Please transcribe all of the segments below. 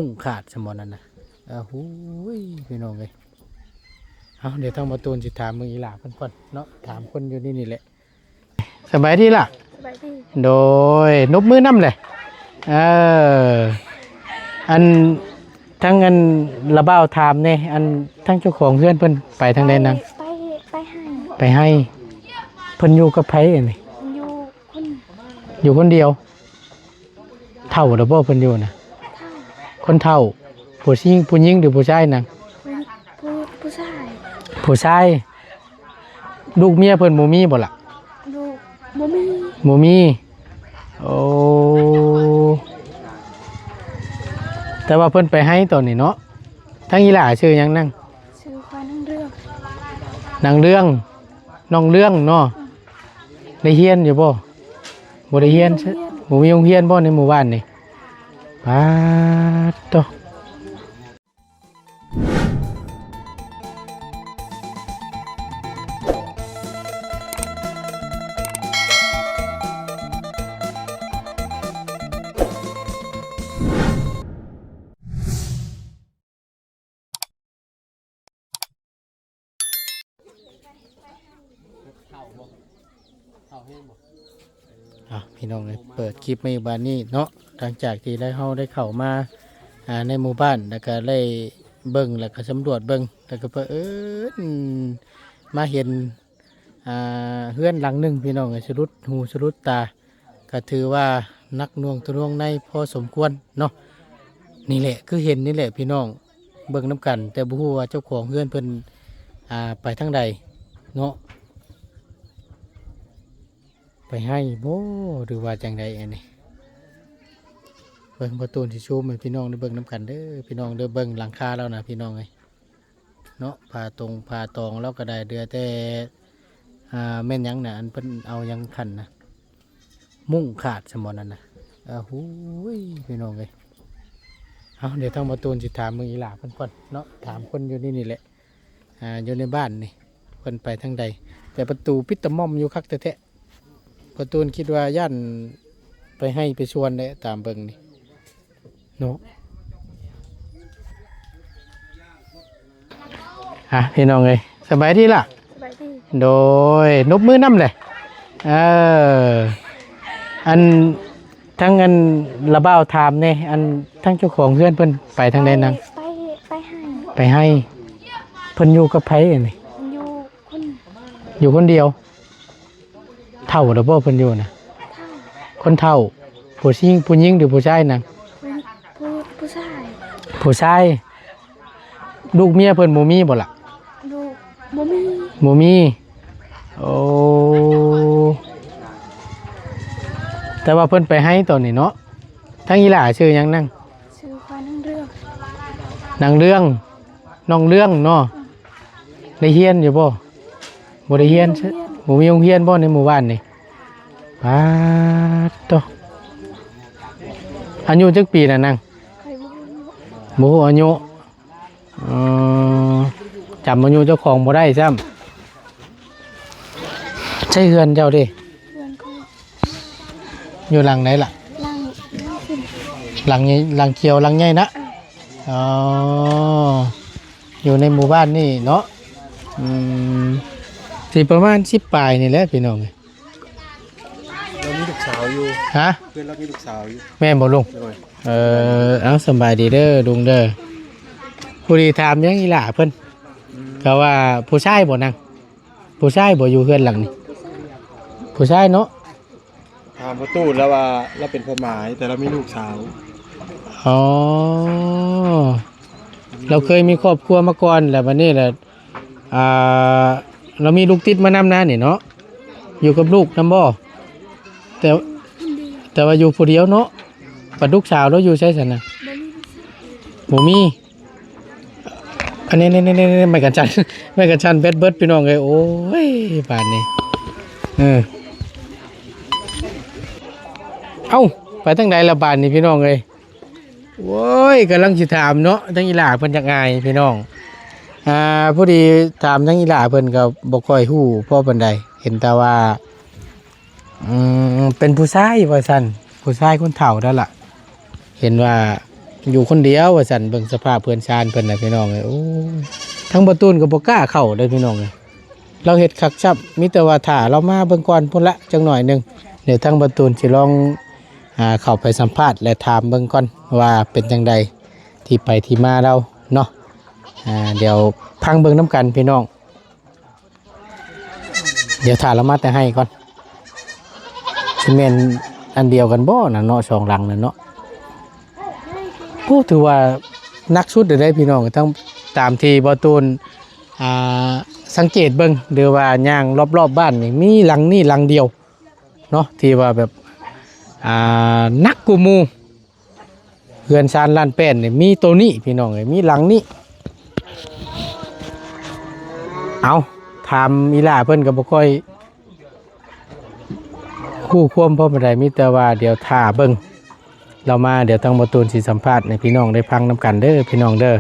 ມຸ້ງຂາດຊະໝໍນັ້ນນະ. ເອີ ໂອ້ຍ ພີ່ນ້ອງເອີຍ. ເອົາ ດຽວທາງບ່າວຕູນຊິຖາມເບິ່ງອີ່ຫຼ້າເພິ່ນກ່ອນເນາະ, ຖາມຄົນຢູ່ນີ້ນີ້ແຫຼະ. ສະບາຍດີຫຼ້າ? ສະບາຍດີ. ໂດຍ ນົບມືນຳແຫຼະ. ເອີ ອັນ ທາງອັນລະບ່າວຖາມແດ່, ອັນ ທາງເຈົ້າຂອງເຮືອນເພິ່ນໄປທາງໃດນາງ? ໄປ ໄປ ໄປໄຮ່. ໄປໄຮ່. ເພິ່ນຢູ່ກັບໃຜອັນນີ້? ຢູ່ຄົນ ຢູ່ຄົນດຽວ. ເຖົ້າແລ້ວບໍ່ເພິ່ນຢູ່ນະ? ເຖົ້າ. ຄົນເຖົ້າ. ຜູ້ຍິງ ຜູ້ຍິງຫຼືຜູ້ຊາຍນາງ? ຜູ້ ຜູ້ ຜູ້ຊາຍ. ຜູ້ຊາຍ. ລູກເມຍເພິ່ນບໍ່ມີບໍ່ລະ? ລູກ ບໍ່ມີ. ບໍ່ມີ. ໂອ້ ແຕ່ວ່າເພິ່ນໄປໄຮ່ຕອນນີ້ເນາະ. ທາງອີ່ຫຼ້າຊື່ຫຍັງນາງ? ຊື່ຂ້ອຍນາງເລື່ອງ. ນາງເລື່ອງ. ນ້ອງເລື່ອງເນາະ. ໄດ້ຮຽນຢູ່ບໍ່? ບໍ່ໄດ້ຮຽນ. ບໍ່ມີໂຮງຮຽນ. ບໍ່ມີໂຮງຮຽນບໍ່ໃນໝູ່ບ້ານນີ້? ປາດໂທ້. ເອົາ ພີ່ນ້ອງເອີຍ ເປີດຄລິບມາອີກບາດນີ້ເນາະ, ຫຼັງຈາກທີ່ໄດ້ ເຮົາໄດ້ເຂົ້າມາ ອ່າ ໃນໝູ່ບ້ານ ແລ້ວກໍໄດ້ເບິ່ງ ແລ້ວກໍສຳຫຼວດເບິ່ງ ແລ້ວກໍເຜີອິນມາເຫັນ ອ່າ ເຮືອນຫຼັງໜຶ່ງ ພີ່ນ້ອງເອີຍ ສະດຸດຫູສະດຸດຕາ. ກໍຖືວ່າໜັກໜ່ວງທະນວງໃນພໍສົມຄວນເນາະ. ນີ້ແຫຼະ ຄືເຫັນນີ້ແຫຼະພີ່ນ້ອງ ເບິ່ງນຳກັນ, ແຕ່ບໍ່ຮູ້ວ່າເຈົ້າຂອງເຮືອນເພິ່ນ ອ່າ ໄປທາງໃດເນາະ, ໄປໄຮ່ບໍ່ ຫຼືວ່າຈັ່ງໃດອັນນີ້. ເບິ່ງປະຕູທີ່ຊູມໃຫ້ພີ່ນ້ອງໄດ້ເບິ່ງນຳກັນເດີ ພີ່ນ້ອງເດີ. ເບິ່ງຫຼັງຄາລາວນະ ພີ່ນ້ອງເອີຍ. ເນາະ ຜ້າຕົງຜ້າຕອງລາວກໍໄດ້ ເຫຼືອແຕ່ ອ່າ ແມ່ນຫຍັງນະ ອັນເພິ່ນເອົາຫຍັງຂັ້ນນະ ມຸ້ງຂາດຊະໝໍນັ້ນນະ. ເອີ ໂອ້ຍ ພີ່ນ້ອງເອີຍ. ເອົາ ດຽວທາງບ່າວຕູນຊິຖາມເບິ່ງອີ່ຫຼ້າເພິ່ນກ່ອນເນາະ, ຖາມຄົນຢູ່ໃນນີ້ແຫຼະ ອ່າ ຢູ່ໃນບ້ານນີ້ ເພິ່ນໄປທາງໃດ. ແຕ່ປະຕູປິດຕະໝ່ອມຢູ່ຄັກແທ້ໆ. ປະຕູນຄິດວ່າຢ້ານໄປໄຮ່ໄປສວນແຫຼະ ຕາມເບິ່ງນີ້ເນາະ. ອ່ະ ພີ່ນ້ອງເອີຍ ສະບາຍດີລະ? ສະບາຍດີ. ໂດຍ ນົບມືນຳແຫຼະ. ເອີ ອັນ ທາງອັນລະບ່າວຖາມແດ່ ອັນ ທາງເຈົ້າຂອງເຮືອນເພິ່ນໄປທາງໃດນາງ? ໄປ ໄປ ໄປໄຮ່. ໄປໄຮ່. ເພິ່ນຢູ່ກັບໃຜອັນນີ້? ຢູ່ຄົນ ຢູ່ຄົນດຽວ. ເຖົ້າແລ້ວບໍ່ເພິ່ນຢູ່ນະ? ເຖົ້າ. ຄົນເຖົ້າ. ຜູ້ຍິງ ຜູ້ຍິງຫຼືຜູ້ຊາຍນາງ? ຜູ້ ຜູ້ ຜູ້ຊາຍ. ຜູ້ຊາຍ. ລູກເມຍເພິ່ນບໍ່ມີບໍ່ລະ? ລູກ ບໍ່ມີ. ບໍ່ມີ. ໂອ້ ແຕ່ວ່າເພິ່ນໄປໄຮ່ຕອນນີ້ເນາະ. ທາງອີ່ຫຼ້າຊື່ຫຍັງນາງ? ຊື່ຂ້ອຍນາງເລື່ອງ. ນາງເລື່ອງ. ນ້ອງເລື່ອງເນາະ. ໄດ້ຮຽນຢູ່ບໍ່? ບໍ່ໄດ້ຮຽນ. ບໍ່ມີໂຮງຮຽນ. ບໍ່ມີໂຮງຮຽນບໍ່ໃນໝູ່ບ້ານນີ້? ປາດໂທ້. ອາຍຸຈັກປີລະນາງ? ຂ້ອຍບໍ່ຮູ້ອາຍຸ. ບໍ່ຮູ້ອາຍຸ. ເອີ ຈຳອາຍຸເຈົ້າຂອງບໍ່ໄດ້ຊ້ຳ. ໃຊ່ເຮືອນເຈົ້າເດ້? ເຮືອນຂ້ອຍ. ຢູ່ຫຼັງໃດລະ? ຫຼັງ ຫຼັງໃຫຍ່ ຫຼັງຂຽວ ຫຼັງໃຫຍ່ນະ? ເອີ ອໍ ຢູ່ໃນໝູ່ບ້ານນີ້ເນາະ. ອືມ ຊິປະມານສິບປາຍນີ້ແຫຼະ ພີ່ນ້ອງເອີຍ. ລາວມີລູກສາວຢູ່. ຮະ? ເພື່ອນລາວມີລູກສາວຢູ່. ແມ່ນບໍ່ລຸງ? ໂດຍ. ເອີ ເອົາ ສະບາຍດີເດີລຸງເດີ. ຜູ້ດີຖາມຫຍັງອີ່ຫຼ້າເພິ່ນ ອືມ ກໍວ່າຜູ້ຊາຍບໍ່ນາງ? ຜູ້ຊາຍບໍ່ຢູ່ເຮືອນຫຼັງນີ້? ຜູ້ຊາຍເນາະ. ຖາມປະຕູລາວວ່າລາວເປັນພໍ່ໝາຍ ແຕ່ລາວມີລູກສາວ. ອໍ ລາວເຄີຍມີຄອບຄົວມາກ່ອນ ແລ້ວບັດນີ້ລະ ອ່າ ລາວມີລູກຕິດມານຳນະນີ້ເນາະ. ຢູ່ກັບລູກນຳບໍ່? ແຕ່ ແຕ່ວ່າຢູ່ຜູ້ດຽວເນາະ. ບັດລູກສາວລາວຢູ່ໃສຊັ້ນນະ? ບໍ່ມີ. ອັນນີ້ ນີ້ ນີ້ ນີ້ ໄມ້ກັນສັນ ໄມ້ກັນສັນແບັດເບິດ ພີ່ນ້ອງເອີຍ. ໂອ້ຍ ບາດນີ້ ເອີ ເອົ້າ ໄປທາງໃດລະບາດນີ້ ພີ່ນ້ອງເອີຍ? ໂອ້ຍ ກຳລັງຊິຖາມເນາະ ທາງອີ່ຫຼ້າເພິ່ນຢາກອາຍ ພີ່ນ້ອງ. ອ່າ ພໍດີຖາມທາງອີ່ຫຼ້າເພິ່ນກໍບໍ່ຄ່ອຍຮູ້ພໍປານໃດ ເຫັນແຕ່ວ່າ ອືມ ເປັນຜູ້ຊາຍວ່າຊັ້ນ ຜູ້ຊາຍຄົນເຖົ້ານັ້ນລະ. ເຫັນວ່າ ຢູ່ຄົນດຽວວ່າຊັ້ນ. ເບິ່ງສະພາບເຮືອນຊານເພິ່ນນະພີ່ນ້ອງເອີຍ. ໂອ້ຍ ທາງບໍ່ຕູນກໍບໍ່ກ້າເຂົ້າເດ້ພີ່ນ້ອງເອີຍ. ລາວເຮັດຄັກຊ້ຳ ມີແຕ່ວ່າຖ້າລາວມາເບິ່ງກ່ອນພຸ້ນລະຈັກໜ້ອຍໜຶ່ງ. ດຽວທາງບໍ່ຕູນຊິລອງ ອາ ເຂົ້າໄປສຳພາດ ແລະ ຖາມເບິ່ງກ່ອນວ່າເປັນຈັ່ງໃດ ທີ່ໄປທີ່ມາລາວເນາະ. ອາ ດຽວຟັງເບິ່ງນຳກັນພີ່ນ້ອງ. ດຽວຖ້າລາວມາແຕ່ໄຮ່ກ່ອນ. ຊິແມ່ນອັນດຽວກັນບໍ່ນະເນາະ ສອງຫຼັງນັ້ນເນາະ. ໂອ້ ຖືວ່າໜັກສຸດເລີຍເດ້ພີ່ນ້ອງ. ທັງຕາມທີ່ບໍ່ຕູນ ອາ ສັງເກດເບິ່ງ ຫຼືວ່າຍ່າງລອບໆບ້ານນີ້ ມີຫຼັງນີ້ຫຼັງດຽວເນາະ ທີ່ວ່າແບບ ອາ ໜັກກວ່າໝູ່. ເຮືອນຊານລ້ານແປ້ນນີ້ມີໂຕນີ້ພີ່ນ້ອງເອີຍ ມີຫຼັງນີ້. ເອົາ ຖາມອີ່ຫຼ້າເພິ່ນກໍບໍ່ຄ່ອຍຮູ້ຄວາມພໍປານໃດ ມີແຕ່ວ່າດຽວຖ້າເບິ່ງລາວມາ ດຽວທາງບໍ່ຕູນຊິສຳພາດໃຫ້ພີ່ນ້ອງໄດ້ຟັງນຳກັນເດີພີ່ນ້ອງເດີ.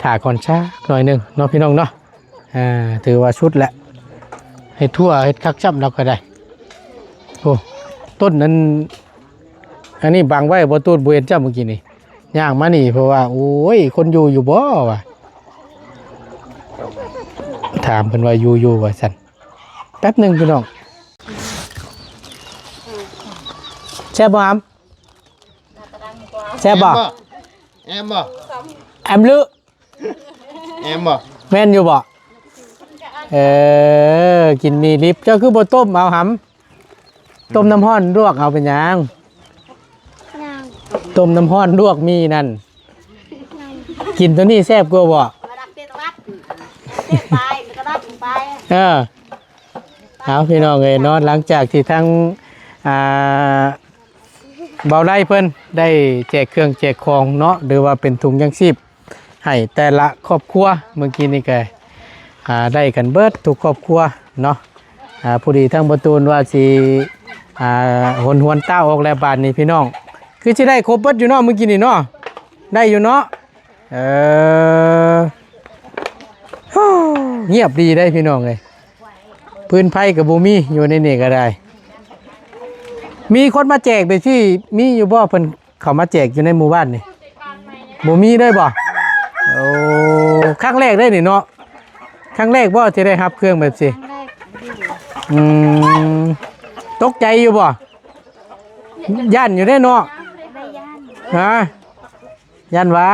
ຖ້າກ່ອນຊາໜ້ອຍໜຶ່ງເນາະພີ່ນ້ອງເນາະ. ອ່າ ຖືວ່າສຸດແຫຼະ ເຮັດທົ່ວເຮັດຄັກຊ້ຳດອກກໍໄດ້. ໂອ້ ຕົ້ນນັ້ນ ອັນນີ້ບັງໄວ້ ບໍ່ຕູນບໍ່ເຫັນຈ້ຳເມື່ອກີ້ນີ້ ຍ່າງມານີ້ ເພາະວ່າ ໂອ້ຍ ຄົນຢູ່ຢູ່ບໍ່ວະ. ຖາມເພິ່ນວ່າຢູ່ຢູ່ວ່າຊັ້ນ. ແປັບໜຶ່ງພີ່ນ້ອງ. ແຊບບໍ່ຫຳ? ແຊບບໍ່? ແອມບໍ່? ແອມບໍ່? ແອມລື? ແອມບໍ່? ແມ່ນຢູ່ບໍ່? ເອີ ກິນໝີ່ດິບ ເຈົ້າຄືບໍ່ຕົ້ມເອົາຫຳ? ຕົ້ມນ້ຳຮ້ອນລວກເອົາ ເປັນຫຍັງ? ຫຍັງ? ຕົ້ມນ້ຳຮ້ອນລວກໝີ່ນັ້ນ ຫຍັງ? ກິນໂຕນີ້ແຊບກວ່າບໍ່? ເອີ ເອົາ ພີ່ນ້ອງເອີຍເນາະ ຫຼັງຈາກທີ່ທາງ ອ່າ ບ່າວໄລເພິ່ນໄດ້ແຈກເຄື່ອງແຈກຂອງເນາະ ຫຼືວ່າເປັນຖົງຢາງຊີບໃຫ້ແຕ່ລະຄອບຄົວ ເມື່ອກີ້ນີ້ກໍ ອ່າ ໄດ້ກັນເບິດທຸກຄອບຄົວເນາະ. ອ່າ ພໍດີທາງປະຕູນວ່າຊິ ອ່າ ຫົນຫວນຕາອອກແລ້ວ ບາດນີ້ພີ່ນ້ອງ ຄືຊິໄດ້ຄົບເບິດຢູ່ເນາະ ມື້ກີ້ນີ້ເນາະ ໄດ້ຢູ່ເນາະ. ເອີ ງຽບດີເດ້ພີ່ນ້ອງເອີຍ ຟືນໄຟກໍບໍ່ມີ ຢູ່ໃນນີ້ກໍໄດ້. ມີຄົນມາແຈກແບບຊີ້ ມີຢູ່ບໍ່? ເພິ່ນເຂົ້າມາແຈກຢູ່ໃນໝູ່ບ້ານນີ້ ບໍ່ມີເລີຍບໍ່? ໂອ້ ຄັ້ງແລກເດ້ນີ້ເນາະ ຄັ້ງແລກບໍ່ທີ່ໄດ້ຮັບເຄື່ອງແບບຊີ້? ຄັ້ງແລກ. ອືມ ຕົກໃຈຢູ່ບໍ່? ຢ້ານຢູ່ເດ້ເນາະ. ບໍ່ໄດ້ຢ້ານ. ຮະ? ຢ້ານຫວາ?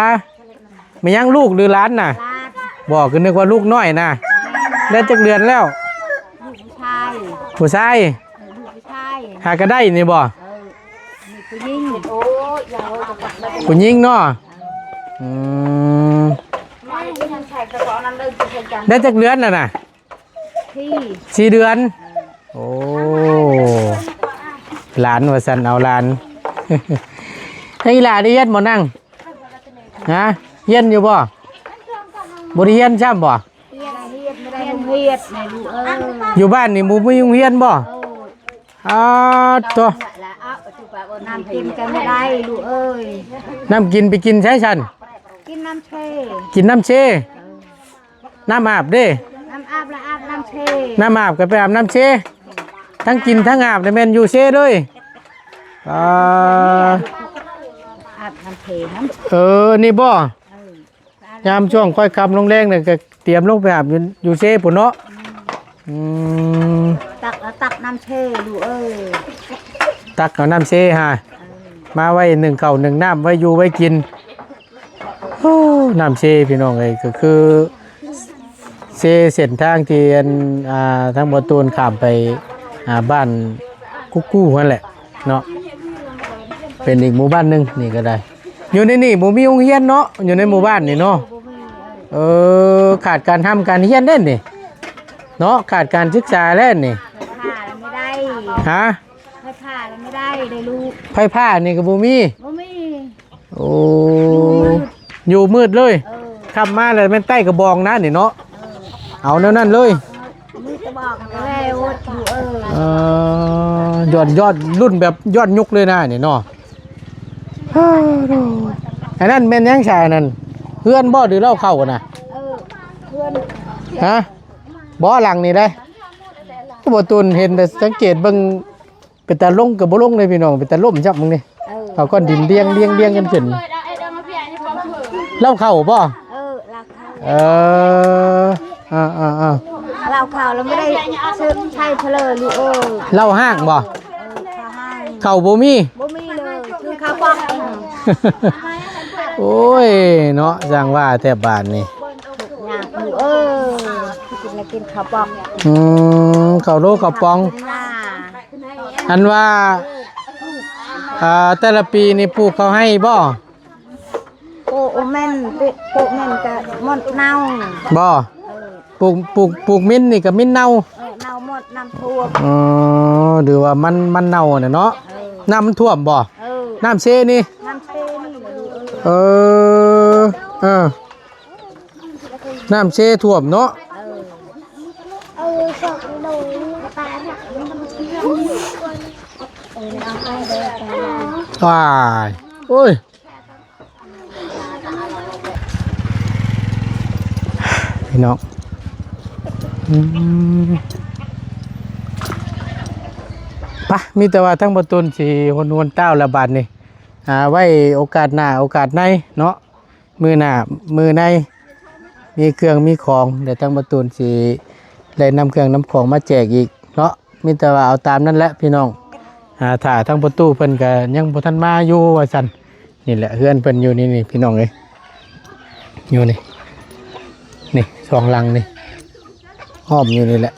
ແມ່ນຫຍັງ ລູກຫຼືຫຼານນະ? ຫຼານ. ບໍ່ ຄືນຶກວ່າລູກນ້ອຍນະ. ໄດ້ຈັກເດືອນແລ້ວ? ລູກຜູ້ຊາຍ. ຜູ້ຊາຍ? ເອີ ລູກຜູ້ຊາຍ. ຫາກໍໄດ້ນີ້ບໍ່? ເອີ ຜູ້ຍິງ. ຜູ້ຍິງເນາະ. ອືມ ໄດ້ຈັກເດືອນແລ້ວນະ? ສີ່ ສີ່ເດືອນ. ໂອ້ ຫຼານວ່າຊັ້ນ ເອົາຫຼານ. ໃຫ້ອີ່ຫຼ້າໄດ້ຮຽນບໍ່ນາງ? ຮະ? ຮຽນຢູ່ບໍ່? ບໍ່ໄດ້ຮຽນຊ້ຳບໍ່? ຮຽນ ຮຽນ ບໍ່ໄດ້ໂຮງຮຽນນະລູກເອີຍ. ຢູ່ບ້ານນີ້ບໍ່ມີໂຮງຮຽນບໍ່? ໂອ້ຍ ອາໂຕ ນ້ຳກິນກໍບໍ່ໄດ້ລູກເອີຍ. ນ້ຳກິນໄປກິນໃສຊັ້ນ? ກິນນ້ຳເຊ. ກິນນ້ຳເຊ. ເອີ ນ້ຳອາບເດ້? ນ້ຳອາບລະອາບນ້ຳເຊ. ນ້ຳອາບກໍໄປອາບນ້ຳເຊ ທັງກິນທັງອາບນີ້ແມ່ນຢູ່ເຊເລີຍ. ອ່າ ອາບນ້ຳເຊຫັ້ນ. ເອີ ນີ້ບໍ່? ເອີ ຍາມຊ່ວງຄ່ອຍຄ່ຳລົງແລງນີ້ກໍຕຽມລົງໄປອາບຢູ່ ຢູ່ເຊພຸ້ນເນາະ. ອືມ ອືມ ຕັກເອົາ ຕັກນ້ຳເຊລູກເອີຍ. ຕັກເອົານ້ຳເຊຫາ ເອີ ມາໄວ້ໜຶ້ງເຂົ້າໜຶ້ງນ້ຳ ໄວ້ຢູ່ໄວ້ກິນ. ໂອ້ ນ້ຳເຊພີ່ນ້ອງເອີຍ ກໍຄືເຊເສັ້ນທາງທີ່ອັນ ອ່າ ທາງບໍ່ຕູນຂ້າມໄປ ອ່າ ບ້ານກຸກກູຫັ້ນແຫຼະເນາະ ເປັນອີກໝູ່ບ້ານໜຶ່ງນີ້ກໍໄດ້. ຢູ່ໃນນີ້ບໍ່ມີໂຮງຮຽນເນາະ ຢູ່ໃນໝູ່ບ້ານນີ້ເນາະ. ເອີ ຂາດການຮ່ຳການຮຽນເດ້ນີ້ເນາະ ຂາດການສຶກສາແລ້ວນີ້. ໄຟຟ້າລະບໍ່ໄດ້. ຮະ? ໄຟຟ້າລະບໍ່ໄດ້ເດ້ລູກ. ໄຟຟ້ານີ້ກໍບໍ່ມີ? ບໍ່ມີ. ໂອ້ ຢູ່ມືດ ຢູ່ມືດເລີຍ. ເອີ ຄ່ຳມາແລ້ວແມ່ນໃຕ້ກະບອງນະນີ້ເນາະ. ເອີ ເອົາແນວນັ້ນເລີຍ. ເອີ ມືດກະບອງແລ້ວຢູ່ເອີ. ເອີ ຍ້ອນ ຍ້ອນ ລຸ້ນແບບຍ້ອນຍຸກເລີຍນະນີ້ເນາະ. ອັນນັ້ນແມ່ນຫຍັງຊະ ອັນນັ້ນເຮືອນບໍ່ ຫຼືເລົ້າເຂົ້ານະ? ເອີ ເຮືອນ. ຮະ? ບໍ່ ຫຼັງນີ້ເດ້. ບໍ່ຕູນເຫັນ ແຕ່ສັງເກດເບິ່ງ ເປັນຕາລົງກໍບໍ່ລົງເດ້ພີ່ນ້ອງ ເປັນຕາລົ້ມຊ້ຳເບິ່ງນີ້. ເອີ ເຂົາກ້ອນດິນລຽງ ລຽງ ລຽງກັນຂຶ້ນ. ເຫຼົ້າເຂົ້າບໍ່? ເອີ ເຫຼົ້າເຂົ້າ ເອີ ເອີໆໆ ເຫຼົ້າເຂົ້າແລ້ວບໍ່ໄດ້ໃຊ້ເພາະເລີຍ ເຫຼົ້າຮ້າງບໍ່? ເອີ ເຂົ້າຮ້າງ ເຂົ້າບໍ່ມີ ບໍ່ມີເລີຍ ຄືເຂົ້າປ່ອງ. ໂອ້ຍເນາະ ຊ່າງວ່າແທ້ບາດນີ້ ຍາກຢູ່ ເອີ ກິນແລ້ວກິນເຂົ້າປ່ອງ ອືມ ເຂົ້າໂລເຂົ້າປ່ອງ. ອັນວ່າ ອ່າ ແຕ່ລະປີນີ້ປູກເຂົ້າໄຮ່ບໍ່? ໂອ້ ໂອ້ແມ່ນ ປູກ ປູກແມ່ນກະໝົດເນົ່າບໍ່? ເອີ ປູກ ປູກ ປູກມິນນີ້ກະມິນເນົ່າ ເອີ ເນົ່າໝົດ ນ້ຳຖ້ວມ. ອໍ ຫຼືວ່າມັນ ມັນເນົ່າຫັ້ນນະເນາະ. ເອີ ນ້ຳມັນຖ້ວມບໍ່? ເອີ ນ້ຳເຊນີ້ ນ້ຳເຊນີ້ ເອີ ເອີ ນ້ຳເຊຖ້ວມເນາະ. ເອີ ເອີ ສອງໂລປານ ອ້າຍ ໂອ້ຍ ພີ່ນ້ອງ ອືມ ປະ ມີແຕ່ວ່າທາງບໍ່ຕຸນຊິຫົນຫົວຕ້າວລະບາດນີ້ ອ່າ ໄວ້ໂອກາດໜ້າໂອກາດໃນເນາະ. ມື້ໜ້າມື້ໃນມີເຄື່ອງມີຂອງ ແລ້ວທາງບໍ່ຕູນຊິໄດ້ນຳເຄື່ອງນຳຂອງມາແຈກອີກເນາະ. ມີແຕ່ວ່າເອົາຕາມນັ້ນແຫຼະພີ່ນ້ອງ. ອ່າ ຖ້າທາງພໍ່ຕູ້ເພິ່ນກະຍັງບໍ່ທັນມາຢູ່ວ່າຊັ້ນ. ນີ້ແຫຼະເຮືອນເພິ່ນຢູ່ນີ້ ນີ້ພີ່ນ້ອງເອີຍ ຢູ່ນີ້ ນີ້ສອງຫຼັງນີ້ ອ້ອມຢູ່ນີ້ແຫຼະ.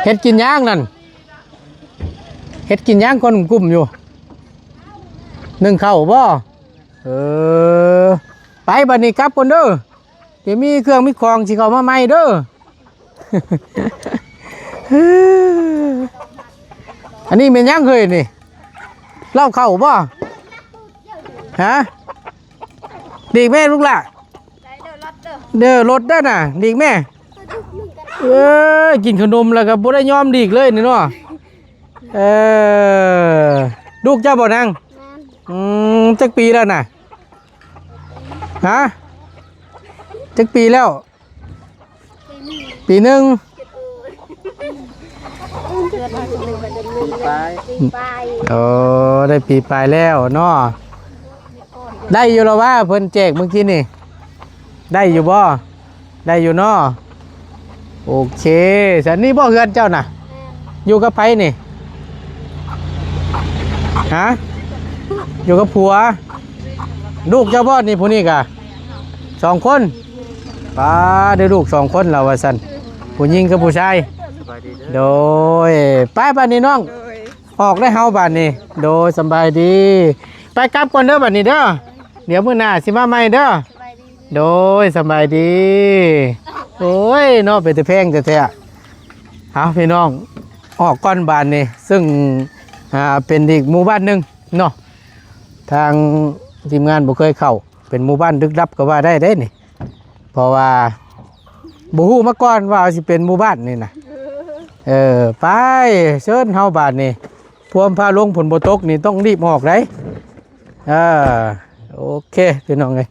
ເຮັດກິນຫຍັງນັ້ນ? ເຮັດກິນຫຍັງຄົນກຸ້ມຢູ່? ໜຶ້ງເຂົ້າບໍ່? ເອີ ໄປບັດນີ້ກັບກ່ອນເດີ. ດຽວມີເຄື່ອງມີຂອງຊິເຂົ້າມາໃໝ່ເດີ. ອັນນີ້ແມ່ນຫຍັງເຮີ້ຍນີ້? ເຫຼົ້າເຂົ້າບໍ່? ຮະ? ດີກແມ່ລູກຫຼ້າ ເດີລົດເດີນະ ດີກແມ່. ເອີຍ ກິນຂະໜົມແລ້ວກໍບໍ່ໄດ້ຍອມດີກເລີຍນີ້ເນາະ. ເອີ ລູກເຈົ້າບໍ່ນາງ? ແມ່ນ. ອືມ ຈັກປີແລ້ວນະ? ຮະ? ຈັກປີແລ້ວ? ປີໜຶ່ງ. ປີປາຍ. ໂອ້ ໄດ້ປີປາຍແລ້ວເນາະ. ໄດ້ຢູ່ລະວ່າເພິ່ນແຈກມື້ກີ້ນີ້ ໄດ້ຢູ່ບໍ່? ໄດ້ຢູ່ເນາະ. ໂອເຄ ຊັ້ນນີ້ບໍ່ເຮືອນເຈົ້ານະ? ຢູ່ກັບໃຜນີ້? ຮະ? ຢູ່ກັບຜົວ. ລູກເຈົ້າບໍ່ນີ້? ຜູ້ນີ້ກະສອງຄົນ. ປ້າ ໄດ້ລູກສອງຄົນແລ້ວວ່າຊັ້ນ ຜູ້ຍິງກັບຜູ້ຊາຍ. ໂດຍ ໄປບາດນີ້ນ້ອງ ອອກໄດ້ເຮົາບາດນີ້. ໂດຍ ສະບາຍດີ. ໄປກັບກ່ອນເດີບາດນີ້ເດີ ດຽວມື້ໜ້າຊິມາໃໝ່ເດີ. ໂດຍ ສະບາຍດີ. ໂອ້ຍເນາະ ເປັນຕາແພງແທ້ໆ. ເອົາພີ່ນ້ອງ ອອກກ່ອນບາດນີ້ ຊຶ່ງ ອ່າ ເປັນອີກໝູ່ບ້ານໜຶ່ງເນາະ ທາງທີມງານບໍ່ເຄີຍເຂົ້າ ເປັນໝູ່ບ້ານລຶກລັບກໍວ່າໄດ້ເດ້ນີ້. ເພາະວ່າບໍ່ຮູ້ມາກ່ອນວ່າຊິເປັນໝູ່ບ້ານນີ້ນະ. ເອີ ໄປ ເຊີນເຮົາບາດນີ້. ພວມຟ້າລົງຝົນບໍ່ຕົກນີ້ຕ້ອງລີບອອກໄດ໋. ເອີ ໂອເຄພີ່ນ້ອງເອີຍ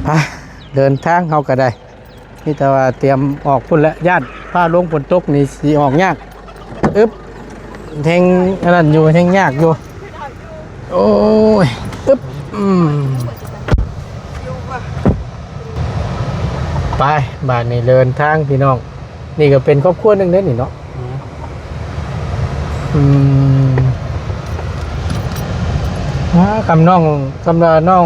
ໄປ ເດີນທາງເຮົາກໍໄດ້ ມີແຕ່ວ່າຕຽມອອກພຸ້ນແຫຼະ ຢ້ານຟ້າລົງຝົນຕົກນີ້ຊິອອກຍາກ. ອຶບ ແຮງອັນນັ້ນຢູ່ ແຮງຍາກຢູ່. ໂອ້ຍ ອຶບ ອືມ ໄປ ບາດນີ້ເດີນທາງພີ່ນ້ອງ. ນີ້ກໍເປັນຄອບຄົວໜຶ່ງເດ້ນີ້ເນາະ. ອືມ ອືມ ອ່າ ຄຳນ້ອງ ຄຳວ່ານ້ອງ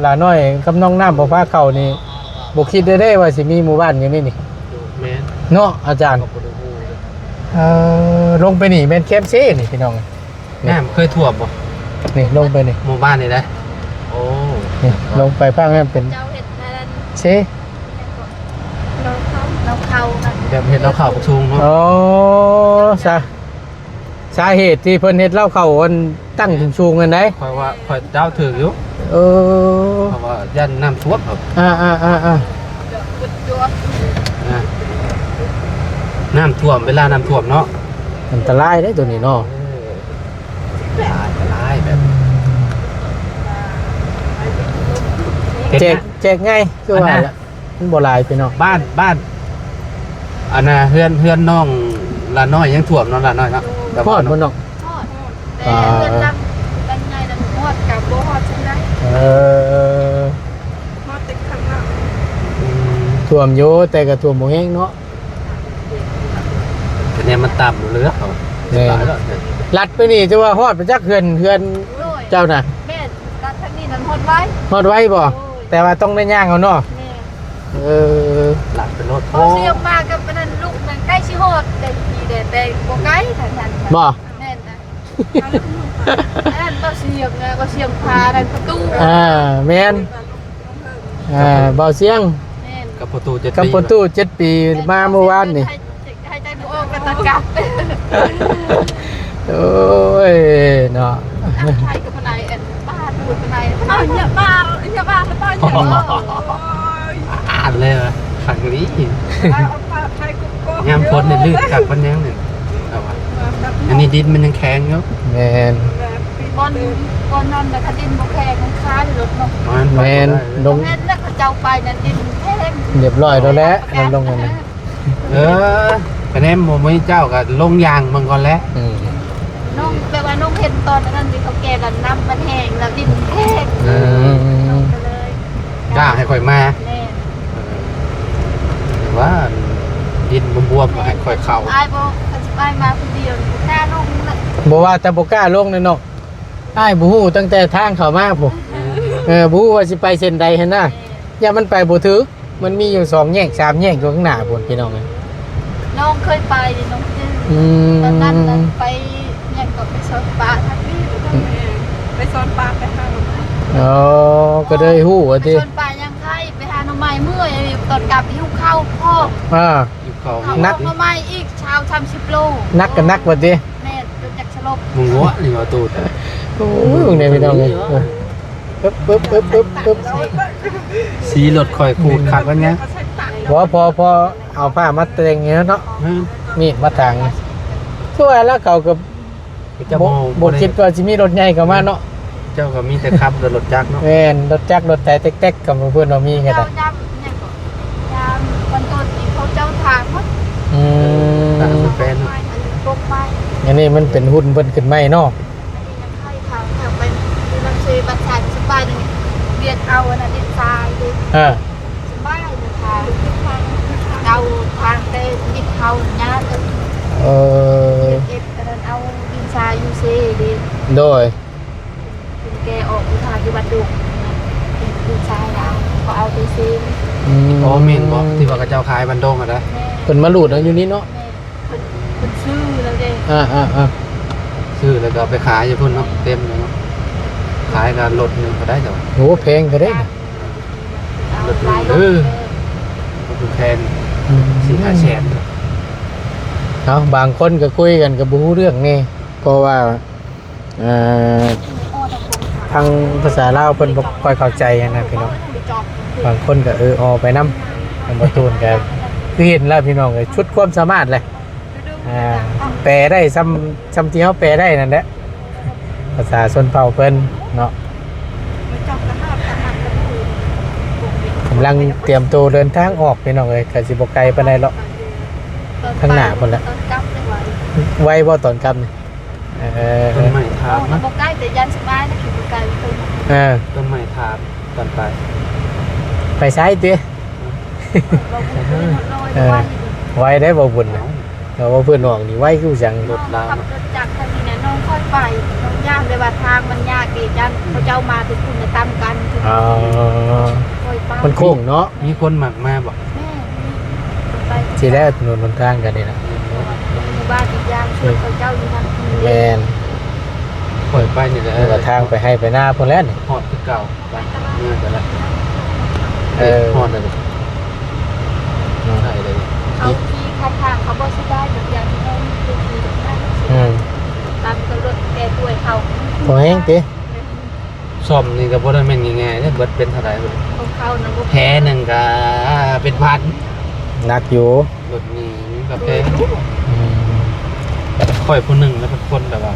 ຫຼ້ານ້ອຍກັບນ້ອງນ້ຳບໍ່ພາເຂົ້ານີ້ ບໍ່ຄິດໄດ້ເດ້ວ່າຊິມີໝູ່ບ້ານຢູ່ໃນນີ້. ແມ່ນ ເນາະອາຈານ. ກໍບໍ່ໄດ້ຮູ້ເດ້. ເອີ ລົງໄປນີ້ແມ່ນແຄມເຊນີ້ພີ່ນ້ອງ. ນ້ຳເຄີຍຖ້ວມບໍ່? ນີ້ລົງໄປນີ້ ໝູ່ບ້ານນີ້ນະ. ໂອ້ ນີ້ລົງໄປພາກນັ້ນເປັນ ເຈົ້າເຮັດອັນນັ້ນ ເຊ ເຫຼົ້າເຂົ້າ ເຂົ້ານະ ແບບເຮັດເຫຼົ້າເຂົ້າສູງເນາະ. ອໍ ສາ ສາເຫດທີ່ເພິ່ນເຮັດເຫຼົ້າເຂົ້າອັນຕັ້ງສູງໆ ຫັ້ນໃດ ຂ້ອຍວ່າຂ້ອຍເດົາຖືກຢູ່. ເອີ ເພາະວ່າຢ້ານນ້ຳຖ້ວມ. ອ່າໆໆໆ ອ່າ ນ້ຳຖ້ວມ ເວລານ້ຳຖ້ວມເນາະ ອັນຕະລາຍເດ້ໂຕນີ້ເນາະ. ເອີ ຫຼາຍ ຫຼາຍແບບ ແຈກ ແຈກງ່າຍ ຄືວ່າ ອັນນັ້ນລະ ມັນບໍ່ຫຼາຍພີ່ນ້ອງ. ບ້ານ ບ້ານ ອັນນ່າ ເຮືອນ ເຮືອນນ້ອງຫຼ້ານ້ອຍຍັງຖ້ວມເນາະ ຫຼ້ານ້ອຍເນາະ. ຮອດບໍ່ນ້ອງ? ຮອດ ແຕ່ ອ່າ ເຮືອນຫຼັງ ຫຼັງ ຖ້ວມຢູ່ ແຕ່ກໍຖ້ວມບໍ່ແຮງເນາະ. ຄະແນນມັນຕ່ຳເລີຍເຂົາ ແມ່ນ ຕາຍແລ້ວ. ລັດໄປນີ້ ຈະວ່າຮອດໄປຈັກເຮືອນ ເຮືອນ ໂດຍ ເຈົ້ານະ? ແມ່ນ ລັດທາງນີ້ນັ້ນຮອດໄວ ຮອດໄວບໍ່? ໂດຍ ແຕ່ວ່າຕ້ອງໄດ້ຍ່າງເອົາເນາະ. ແມ່ນ ເອີ ລັດໄປໂລດ. ເບົາສຽງມາກັບອັນນັ້ນ ລູກນັ້ນໃກ້ຊິຮອດ ແຕ່ດີແດ່ ແຕ່ບໍ່ໄກທາງນັ້ນ. ບໍ່? ແມ່ນນະ. ອັນນັ້ນເບົາສຽງນະ ເບົາສຽງພານັ້ນປະຕູ. ອ່າ ແມ່ນ. ອ່າ ເບົາສຽງ ແມ່ນ ກັບປະຕູເຈັດ ກັບປະຕູເຈັດປີ ມາມື້ວານນີ້. ຫາຍໃຈບໍ່ອອກ ກະຕະກັກ. ໂອ້ຍເນາະ ໄທກໍບໍ່ໄດ້ ອັນປາດບໍ່ໄດ້ ເອົາເຫຍື້ອປາດ ເຫຍື່ອປາດ ປາດ ອ່ານແລ້ວຄັກອີ່ຫຼີ. ຍາມຝົນນີ້ລື່ນຄັກປານຫຍັງນີ້ ແຕ່ວ່າ ອັນນີ້ດິນມັນຍັງແຂງຢູ່. ແມ່ນ ບ່ອນ ບ່ອນນັ້ນນະ ຄັນດິນບໍ່ແຂງມັນຄານລົດເນາະ. ແມ່ນ ລົງ ແມ່ນແລ້ວ ເຂົາເຈົ້າໄປນັ້ນດິນແຂງ ຮຽບຮ້ອຍແລ້ວແຫຼະ ລົງນັ້ນນະ. ເອີ ຄະແນນບໍ່ມີເຈົ້າກໍລົງຍ່າງເບິ່ງກ່ອນແຫຼະ. ອືມ ນ້ອງ ແບບວ່ານ້ອງເຫັນຕອນນັ້ນທີ່ເຂົາແກ່ກັນ ນ້ຳມັນແຫ້ງແລ້ວດິນແຂງ. ອືມ ນ້ອງກໍເລີຍ ກ້າໃຫ້ຂ້ອຍມາ. ແມ່ນ ເອີ ວ່າດິນບວມໆ ກໍໃຫ້ຂ້ອຍເຂົ້າ. ອ້າຍບໍ່ ຄັນຊິອ້າຍມາຜູ້ດຽວ ບໍ່ກ້າລົງເລີຍ. ບໍ່ວ່າແຕ່ບໍ່ກ້າລົງເລີຍເນາະ ອ້າຍບໍ່ຮູ້ຕັ້ງແຕ່ທາງເຂົ້າມາພຸ້ນ. ເອີ ບໍ່ຮູ້ວ່າຊິໄປເສັ້ນໃດຫັ້ນນະ. ແມ່ນ ຢ້ານມັນໄປບໍ່ຖືກ. ມັນມີຢູ່ສອງແຍກສາມແຍກຢູ່ຂ້າງໜ້າພຸ້ນ ພີ່ນ້ອງເອີຍ. ນ້ອງເຄີຍໄປ ນ້ອງຈື່. ອືມ ຕອນນັ້ນນັ້ນໄປຫຍັງກໍໄປສອນປາທາງນີ້. ອືມ ໄປສອນປາ ໄປຫາໜໍ່ໄມ້. ອໍ ກໍເລີຍຮູ້ວ່າຕິ ໄປສອນປາຍັງໄຄ ໄປຫາໜໍ່ໄມ້ເມື່ອຍ ຕອນກັບຫິວເຂົ້າພ້ອມ. ອ່າ ຫິວເຂົ້າ ເຂົ້າໜັກ ໜໍ່ໄມ້ອີກຊາວສາມສິບໂລ. ໜັກກໍໜັກວ່າຕິ. ແມ່ນ ຈົນຢາກສະຫຼົບ. ມຶງເວາະນີ້ວ່າຕູດ. ໂອ້ຍ ເບິ່ງແດ່ພີ່ນ້ອງເອີຍ. ປຶບ ປຶບ ປຶບ ປຶບ ປຶບ ສີລົດຂ້ອຍຂູດຄັກປານຫຍັງ. ບໍ່ ພໍ ພໍເອົາຜ້າມາແຕ່ງນີ້ເນາະ. ອືມ ມີດມາຖາງ. ຄືວ່າລະເຂົາກໍ ເຈົ້າ ບໍ່ ບໍ່ ບໍ່ໄດ້ ບໍ່ຄິດວ່າຊິມີລົດໃຫຍ່ເຂົ້າມາເນາະ. ເຈົ້າກໍມີແຕ່ຂັບແຕ່ລົດຈັກເນາະ. ແມ່ນ ລົດຈັກ ລົດໄຖ ແຕັກໆ ກໍເພິ່ນວ່າມີກໍໄດ້. ເຈົ້າ ຍາມຫຍັງກໍ ຍາມວັນໂກນທີ່ເຂົາເຈົ້າຖາງໝົດ. ອືມ ຖາງແປນເນາະ. ອັນນີ້ປົກໄມ້ ອັນນີ້ມັນເປັນຮຸ່ນເພິ່ນຂຶ້ນໃໝ່ເນາະ. ອັນນີ້ຍັງໄຄທາງ ທາງໄປຢູ່ນຳເຊ ບ້ານຊາຍສະບາຍໜຶ່ງ ວຽນເອົາອັນນັ້ນດິນຊາຍເດ້. ອ່າ ສະບາຍນະ ທາງເກົ່າ ທາງແຕ່ດິນເຂົາຍາກ. ເອີ ເຮັດອັນນັ້ນເອົາດິນຊາຍຢູ່ເຊເດ້. ໂດຍ ເພິ່ນແກ່ອອກຢູ່ທາງຢູ່ບ້ານດົງ ດິນຊາຍເອົາ ເຂົາເອົາໄປເຊ. ອືມ ອໍ ແມ່ນບໍ່ ທີ່ວ່າເຂົາເຈົ້າຂາຍບ້ານດົງຫັ້ນນະ? ແມ່ນ ເພິ່ນມາລູດເອົາຢູ່ນີ້ເນາະ. ແມ່ນ ເພິ່ນ ເພິ່ນຊື້ແລ້ວເດ້. ອ່າໆໆ ຊື້ແລ້ວກໍເອົາໄປຂາຍຢູ່ພຸ້ນເນາະ. ເຕັມເລີຍເນາະ ຂາຍກໍລົດໜຶ່ງກໍໄດ້ແລ້ວ. ໂອ້ ແພງກໍໄດ້ນະ. ລົດໜຶ່ງ ເອີ ບໍ່ແພງ. ອືມ ສີ່ຫ້າແສນ. ເອົາ ບາງຄົນກໍຄຸຍກັນກໍບໍ່ຮູ້ເລື່ອງແດ່ ເພາະວ່າ ເອີ ທາງພາສາລາວເພິ່ນບໍ່ຄ່ອຍເຂົ້າໃຈນະພີ່ນ້ອງ. ບາງຄົນກໍ ເອີ ອໍໄປນຳ. ທາງບໍ່ຕູນກໍຄືເຫັນແລ້ວພີ່ນ້ອງເອີຍ ສຸດຄວາມສາມາດແຫຼະ. ອ່າ ແປໄດ້ຊ່ຳ ຊ່ຳທີ່ເຮົາແປໄດ້ນັ້ນແຫຼະ ພາສາຊົນເຜົ່າເພິ່ນເນາະ. ກຳລັງຕຽມໂຕເດີນທາງອອກພີ່ນ້ອງເອີຍ ກໍຊິບໍ່ໄກປານໃດເນາະ ຂ້າງໜ້າພຸ້ນແຫຼະ. ໄວບໍ່ຕອນກັບນີ້? ເອີ ຕົ້ນໄມ້ຖາມນະ ບໍ່ໄກ ແຕ່ຢ້ານສະບາຍນະ ຂີ່ບໍ່ໄກ. ເອີ ຕົ້ນໄມ້ຖາມຕອນໄປ ໄປໃສຕິ? ເອີ ໄວເດ້ບໍ່ບຸນນະ. ເອີ ເວົ້າເພື່ອນນ້ອງນີ້ໄວຄືຫຍັງ. ລົດລາວ ຂັບລົດຈັກຄັນນີ້ນະ ນ້ອງຄ່ອຍໄປ ນ້ອງຢ້ານແບບວ່າທາງມັນຍາກເດ້ ຢ້ານເຂົາເຈົ້າມາແຕ່ພຸ້ນນະຕຳກັນ. ອໍ ຄ່ອຍໄປ ມັນໂຄ້ງເນາະ. ມີຄົນມັກມາບໍ່? ແມ່ນ ມີຄົນໄປ ຊິແລ້ວຖະໜົນຫົນທາງກັນນີ້ນະ ເພາະວ່າເປັນໝູ່ບ້ານອີກຢ່າງ ສ່ວນເຂົາເຈົ້າຢູ່ທາງພີ້. ແມ່ນ ຂ້ອຍໄປນີ້ແຫຼະ ວ່າທາງໄປໄຮ່ໄປນາພຸ້ນແຫຼະນີ້ ຮອດຄືເກົ່າ. ໄປເມືອກັນລະ. ເອີ ຮອດແລ້ວ ອືມ ໃສ່ເລີຍ. ເຂົາຂີ່ຄັນທາງ ເຂົາບໍ່ຊິໄດ້ ແບບຢ່າງທີ່ເຮົາຂີ່ລົດໄດ້. ອືມ ຕາມກັບລົດແກ່ປ່ວຍເຂົາ ບໍ່ແຮງຕິ. ແມ່ນ ສ້ອມນີ້ກໍບໍ່ໄດ້ແມ່ນງ່າຍໆເດ້. ເບິດເປັນເທົ່າໃດ? ຂອງເຂົານະ ແພໜຶ່ງກໍເປັນພັນ ໜັກຢູ່. ລົດນີ້ມັນກໍແພງ. ອືມ ຂ້ອຍຜູ້ໜຶ່ງແລ້ວເປັນຄົນແບບວ່າ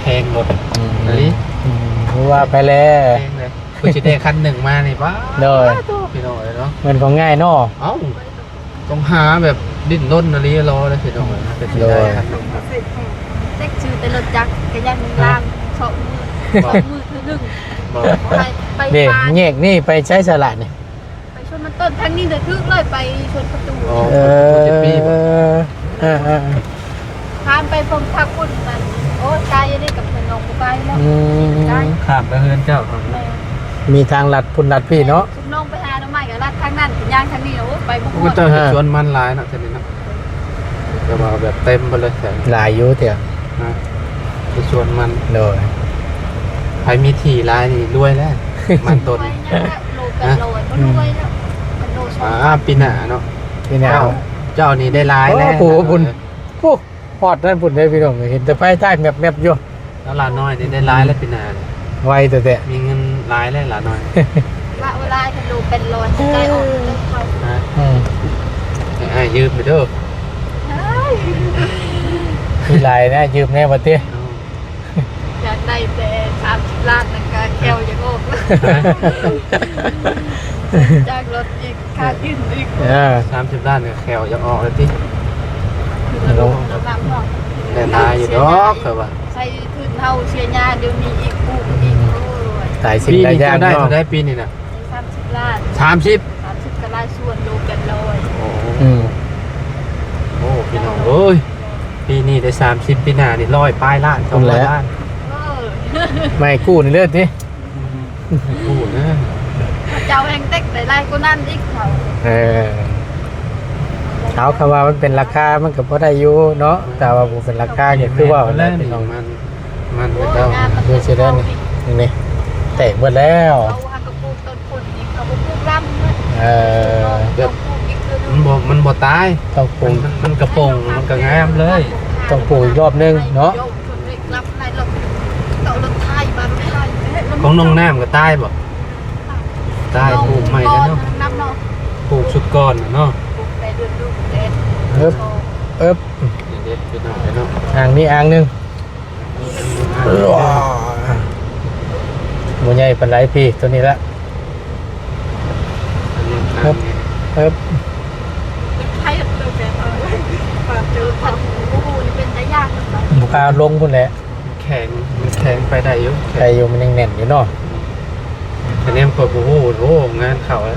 ແພງລົດ. ອືມ ອີ່ຫຼີ. ອືມ ຄືວ່າໄປແລ້ວ ແພງເລີຍ. ເພິ່ນຊິໄດ້ຄັນໜຶ່ງມານີ້ ປ້າ ໂດຍ ພີ່ນ້ອງເອີຍເນາະ ແມ່ນຂອງງ່າຍເນາະ. ເອົ້າ ຕ້ອງຫາແບບດີ້ນລົນອີ່ຫຼີ ລໍເດ້ພີ່ນ້ອງເອີຍ ເປັນຊິໄດ້ຄັນໜຶ່ງ. ເດັກຊື້ແຕ່ລົດຈັກກໍຍັງລ້າງສອງມື້ ສອງມື້ເທື່ອໜຶ່ງ. ບໍ່ ໄປ ໄປ ເດ້ ປານ ແຍກນີ້ໄປໃສສະລະນີ້? ໄປສວນມັນ ຕົ້ນທາງນີ້ນະຖືກເລີຍ ໄປສວນປະຕູ. ອໍ ເອີ ເຈັດປີບໍ່? ເອີ ເອີ ເອີ ຂ້າມໄປເພິ່ນພັກພຸ້ນນັ້ນ. ໂອ້ ໄກເດ້ ກັບເພິ່ນນ້ອງບໍ່ໄກເນາະ. ອືມ ໄກ ຂ້າມໄປເຮືອນເຈົ້າ. ແມ່ນ ມີທາງລັດພຸ້ນລັດພີ້ເນາະ. ຊຸມນ້ອງໄປຫາໜໍ່ໄມ້ກໍລັດທາງນັ້ນ ໄປຍ່າງທາງນີ້. ໂອ້ ໄປບໍ່ຮອດ. ເຂົາເຈົ້າເຮັດສວນມັນຫຼາຍເນາະ ແຖວນີ້ເນາະ. ແຕ່ວ່າແບບເຕັມໄປເລີຍແຖວນີ້ ຫຼາຍຢູ່ເທື່ອນະ ເຮັດສວນມັນ. ໂດຍ ໃຜມີທີ່ຫຼາຍນີ້ລວຍແລ້ວ ມັນຕົ້ນ. ໂລກະລອຍ ບໍ່ລວຍແລ້ວ ໂລສອງ. ອ່າ ປີໜ້າເນາະ ປີໜ້າ. ເຈົ້າ ເຈົ້ານີ້ໄດ້ຫຼາຍແລ້ວ. ໂອ້ ພຸ້ນ ເອີ ພຸ້ນ ຮອດນັ້ນພຸ້ນເດ້ພີ່ນ້ອງ ເຫັນແຕ່ໄຟທ້າຍແມັບໆຢູ່. ແລ້ວຫຼານ້ອຍນີ້ໄດ້ຫຼາຍແລ້ວ ອືມ ປີໜ້ານີ້ ໄວແທ້ໆ. ມີເງິນຫຼາຍແລ້ວຫຼານ້ອຍ. ລະເວລາເປັນໂລເປັນລອຍ ໄດ້ອອກເດີເຂົາ. ຮະ? ອືມ ໃຫ້ອ້າຍຢືມເດີ. ເອີຍ ມີຫຼາຍນະ ຢືມແດ່ວ່າຕິ. ເອົ້າ ຢາກໄດ້ແຕ່ສາມສິບລ້ານ ນັ້ນກະແຂ້ວຢາກອອກ. ຮະ? ຈ້າງລົດອີກ ຄ່າທຶນອີກ. ເອີ ສາມສິບລ້ານນີ້ແຂ້ວຢາກອອກແລ້ວຕິ. ໂອ້ ໄດ້ຫຼາຍຢູ່ດອກ ຂ້ອຍວ່າ ໃຊ້ທຶນເຮົາເສຍຫຍ້າ ດຽວນີ້ອີກ ປູກອີກ. ໂອ້ຍ ຫຼາຍສິ່ງຫຼາຍຢ່າງເນາະ. ປີນີ້ເຈົ້າໄດ້ເທົ່າໃດປີນີ້ນະ? ໄດ້ສາມສິບລ້ານ. ສາມສິບ? ສາມສິບກໍຫຼາຍສ່ວນ ໂລເປັນລອຍ. ໂອ້ ອືມ ໂອ້ ພີ່ນ້ອງເອີຍ ປີນີ້ໄດ້ສາມສິບ ປີໜ້ານີ້ຮ້ອຍປາຍລ້ານ ສອງຮ້ອຍລ້ານ. ເອີ ໄມ້ກູ້ນີ້ເລີດຕິ. ອືມ ກູ້ນະ ເຈົ້າແຮ່ງເຕັກໄດ້ຫຼາຍກວ່ານັ້ນອີກເຂົາ. ເອີ ເອົາ ຄຳວ່າມັນເປັນລາຄາມັນກໍພໍໄດ້ຢູ່ເນາະ ແຕ່ວ່າບໍ່ເປັນລາຄາກໍຄືເວົ້າແຫຼະພີ່ນ້ອງ. ມັນ ມັນເຈົ້າ ໂອ້ຍ ງາມ ເບິ່ງຊິໄດ້ນີ້ ນີ້ແຕກເບິດແລ້ວ. ເຂົາຫາກໍປູກຕົ້ນ ຄົນນີ້ເຂົາບໍ່ປູກລຳເນາະ. ເອີ ແບບ ຕ້ອງປູກອີກເທື່ອໜຶ່ງ ມັນບໍ່ ມັນບໍ່ຕາຍ ຕ້ອງປູກ ມັນ ມັນກະປົງ ມັນກະງາມເລີຍ. ຕ້ອງປູກອີກລອບໜຶ່ງເນາະ. ຂອງນ້ອງນ້ຳກໍຕາຍບໍ່? ຕາຍ ປູກໃໝ່ແລ້ວເນາະ. ປູກຊຸດກ່ອນເນາະ. ເອີບ ເອີບ ນີ້ເດ້ ເປັນໜ້ອຍເນາະ ອ່າງນີ້ອ່າງໜຶ່ງ. ບໍ່ໃຫຍ່ປານໃດພີ່ ຕົວນີ້ລະ. ເອີບ ເອີບ ບໍ່ກ້າລົງພຸ້ນແຫຼະ. ແຂງ ມັນແຂງໄປໄດ້ຢູ່ ໄດ້ຢູ່ ມັນຍັງແໜ້ນຢູ່ເນາະ. ຄະແນນຂ້ອຍບໍ່ຮູ້ ໂອ້ ງານເຂົ້າແລ້ວ.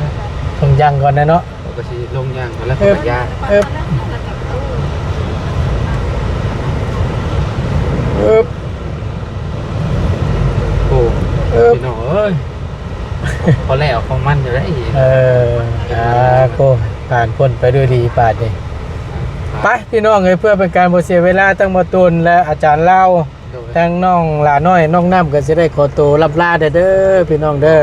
ເພິ່ນຍ່າງກ່ອນແຫຼະເນາະ. ຂ້ອຍກໍຊິລົງຍ່າງໄປແລ້ວ ເອີບ ຂ້ອຍກໍຢ້ານ ເອີບ ເອີບ ໂອ້ ເອີບ ພີ່ນ້ອງເອີຍ ພໍແລ້ວຂອງມັນຢູ່ໄດ໋. ເອີ ອ່າ ໂອ້ ຜ່ານພົ້ນໄປດ້ວຍດີບາດນີ້. ໄປ ພີ່ນ້ອງເອີຍ ເພື່ອເປັນການບໍ່ເສຍເວລາ ທັງບໍ່ຕູນ ແລະ ອາຈານລາວ ໂດຍ ທາງນ້ອງຫຼ້ານ້ອຍ ນ້ອງນ້ຳ ກໍຊິໄດ້ຂໍໂຕລ່ຳລາແດ່ເດີພີ່ນ້ອງເດີ.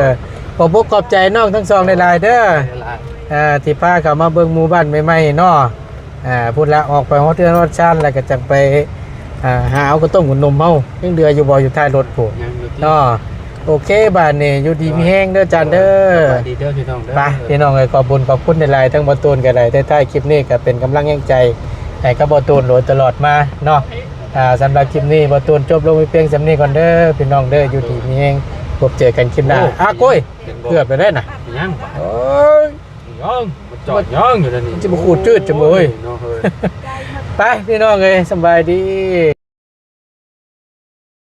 ຂອບອົກຂອບໃຈນ້ອງທັງສອງຫຼາຍໆເດີ ຫຼາຍໆ ອ່າ ທີ່ພາເຂົ້າມາເບິ່ງໝູ່ບ້ານໃໝ່ໆເນາະ. ອ່າ ພຸ້ນລະ ອອກໄປຮອດເຮືອນຮອດຊານ ແລ້ວກໍຈັ່ງໄປ ອ່າ ຫາເອົາເຂົ້າຕົ້ມຂະໜົມເຮົາ ຍັງເຫຼືອຢູ່ບໍ່ ຢູ່ທ້າຍລົດພຸ້ນ ຍັງຢູ່ຕິເນາະ. ໂອເຄ ບາດນີ້ຢູ່ດີມີແຮງເດີ ຈານເດີ. ສະບາຍດີເດີພີ່ນ້ອງເດີ. ໄປ ພີ່ນ້ອງເອີຍ ຂອບບຸນຂອບຄຸນຫຼາຍໆ ທັງບໍ່ຕູນກໍໄດ້. ທ້າຍໆຄລິບນີ້ກໍເປັນກຳລັງແຮງໃຈໃຫ້ກັບບໍ່ຕູນໂດຍຕະຫຼອດມາເນາະ. ອ່າ ສຳລັບຄລິບນີ້ບໍ່ຕູນຈົບລົງໄປພຽງສ່ຳນີ້ກ່ອນເດີພີ່ນ້ອງເດີ. ຢູ່ດີມີແຮງ ພົບເຈີກັນຄລິບໜ້າ. ໂອ້ ອາ ໂອ້ຍ ເກືອບໄປໄດ້ນະ ຍັງ ໂອ້ຍ ຍັງ ມັນຈອດຍັງຢູ່ນັ້ນນີ້ ມັນຊິບໍ່ຂູດຈືດຈະບໍ່ເອີຍ ໂອ້ຍ ເນາະເອີຍ. ໄປ ພີ່ນ້ອງເອີຍ ສະບາຍດີ.